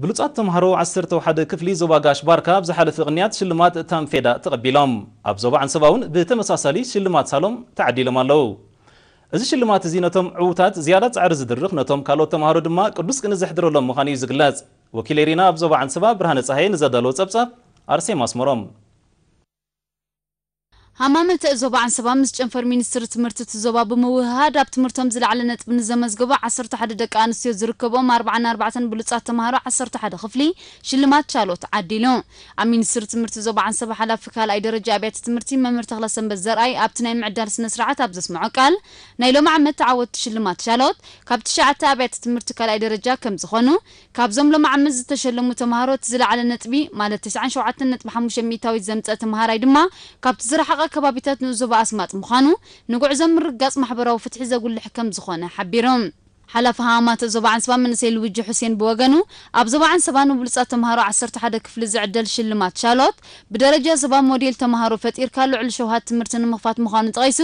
ብሉጻት ተምሃሮ ዓሰርተ ሓደ ክፍሊ ዞባ ጋሽ ባርካ ኣብ ዝሓለፈ ቅንያት ሽልማት ታንፌዳ ተቐቢሎም። ኣብ ዞባ ዓንሰባ እውን ብተመሳሳሊ ሽልማት ሳሎም ተዓዲሎም ኣለዉ። እዚ ሽልማት እዚ ነቶም ዕዉታት ዝያዳ ጻዕሪ ዝድርኽ፣ ነቶም ካልኦት ተምሃሮ ድማ ቅዱስ ቅኒ ዘሕድረሎም ምዃኑ እዩ ዝግለጽ። ወኪል ኤሪና ኣብ ዞባ ዓንሰባ ብርሃነ ጸሃየ ንዘዳለዎ ጸብጻብ ኣርሴማ ኣስመሮም። ሃማመተ ዞባ ዓንሰባ ምስ ጨንፈር ሚኒስትሪ ትምህርቲ እቲ ዞባ ብምውህሃድ ኣብ ትምህርቶም ዝለዓለ ነጥቢ ንዘመዝገቡ ዓሰርተ ሓደ ደቂ ኣንስትዮ ዝርከብኦም ኣርባዓን ኣርባዕተን ብሉጻት ተምሃሮ ዓሰርተ ሓደ ክፍሊ ሽልማት ቻሎት ዓዲሉ። ኣብ ሚኒስትሪ ትምህርቲ ዞባ ዓንሰባ ሓላፊ ካልኣይ ደረጃ ኣብያተ ትምህርቲ መምህር ተኽለሰንበት ዘርኣይ ኣብቲ ናይ ምዕዳል ስነ ስርዓት ኣብ ዘስምዖ ቃል ናይ ሎሚ ዓመት ተዓወትቲ ሽልማት ቻሎት ካብ ትሽዓተ ኣብያተ ትምህርቲ ካልኣይ ደረጃ ከም ዝኾኑ ካብዞም ሎሚ ዓመት ዝተሸለሙ ተምሃሮ እቲ ዝለዓለ ነጥቢ ማለት ተስዓን ሸውዓተን ነጥቢ ሓሙሽተ ሚእታዊት ዘምፀ ተምሃራይ ድማ ካብቲ ዝረሓቐ ከባቢታት ንኡስ ዞባ ኣስማጥ ምዃኑ ንጉዕዞ ምርግጋፅ ማሕበራዊ ፍትሒ ዘጉልሕ ከም ዝኾነ ሓቢሮም። ሓላፊ ሃማመተ ዞባ ዓንሰባ መንእሰይ ልውጂ ሑሴን ብወገኑ ኣብ ዞባ ዓንሰባ ንብሉፃት ተምሃሮ ዓሰርተ ሓደ ክፍሊ ዝዕደል ሽልማት ሻሎት ብደረጃ ዞባ ሞዴል ተምሃሮ ፈጢርካ ልዑል ሸውሃት ትምህርቲ ንምኽፋት ምዃኑ ጠቒሱ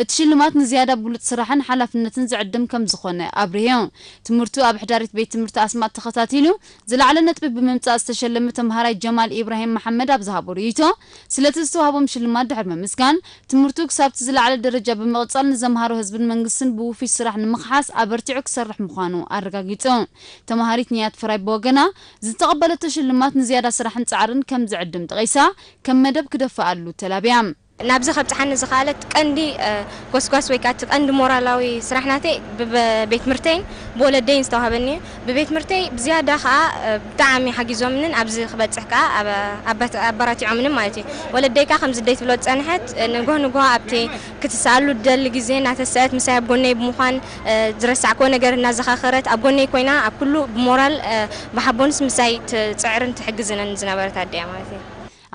እቲ ሽልማት ንዝያዳ ብሉፅ ስራሕን ሓላፍነትን ዝዕድም ከም ዝኾነ ኣብሪሁ። ትምህርቱ ኣብ ሕዳሪት ቤት ትምህርቲ ኣስማጥ ተኸታቲሉ ዝለዓለ ነጥቢ ብምምፃእ ዝተሸለመ ተምሃራይ ጀማል ኢብራሂም መሓመድ ኣብ ዝሃቦ ርእይቶ ስለቲ ዝተዋህቦም ሽልማት ድሕሪ ምምስጋን ትምህርቱ ክሳብቲ ዝለዓለ ደረጃ ብምቕጻል ንዘምሃሮ ህዝብን መንግስትን ብውፉይ ስራሕ ንምኽሓስ ኣበርቲዑ ክሰርሕ ምዃኑ ኣረጋጊጹ። ተምሃሪት ንያት ፍራይ ብወገና ዝተቐበለቶ ሽልማት ንዝያዳ ስራሕን ጻዕርን ከም ዝዕድም ጠቒሳ ከም መደብ ክደፍኣሉ ተላብያ። ናብዚ ከብጽሓኒ ዝኸኣለት ቀንዲ ጎስጓስ ወይ ከዓ እቲ ቀንዲ ሞራላዊ ስራሕ ናተይ ብቤት ትምህርተይን ብወለደይን ዝተዋህበኒ እዩ። ብቤት ትምህርተይ ብዝያዳ ከዓ ብጣዕሚ ሓጊዞምንን ኣብዚ ክበፅሕ ከዓ ኣበራቲዖምንን ማለት እዩ። ወለደይ ከዓ ከምዚ ደይ ትብሎ ዝፀንሐት ንጎህ ንጎህ ኣብቲ ክትሰኣሉ ደሊ ግዜ እናተሰአት ምሳይ ኣብ ጎነይ ብምዃን ዝረሳዕኮ ነገር እናዘኻኸረት ኣብ ጎነይ ኮይና ኣብ ኩሉ ብሞራል ብሓቦንስ ምሳይ ትፅዕርን ትሕግዝንን ዝነበረት ኣደያ ማለት እዩ።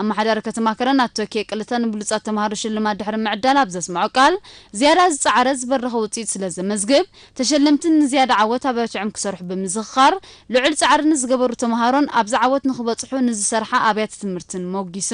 ኣመሓዳሪ ከተማ ከረን ኣቶ ኬ ቅልተ ንብሉጻት ተምሃሮ ሽልማት ድሕሪ ምዕዳል ኣብ ዘስምዖ ቃል ዝያዳ ዝጸዓረ ዝበረኸ ውፅኢት ስለ ዘመዝግብ ተሸለምትን ንዝያዳ ዓወት ኣበርቲዖም ክሰርሑ ብምዝኽኻር ልዑል ጻዕሪ ንዝገበሩ ተምሃሮን ኣብዚ ዓወት ንክበፅሑ ንዝሰርሓ ኣብያተ ትምህርትን ሞጊሱ።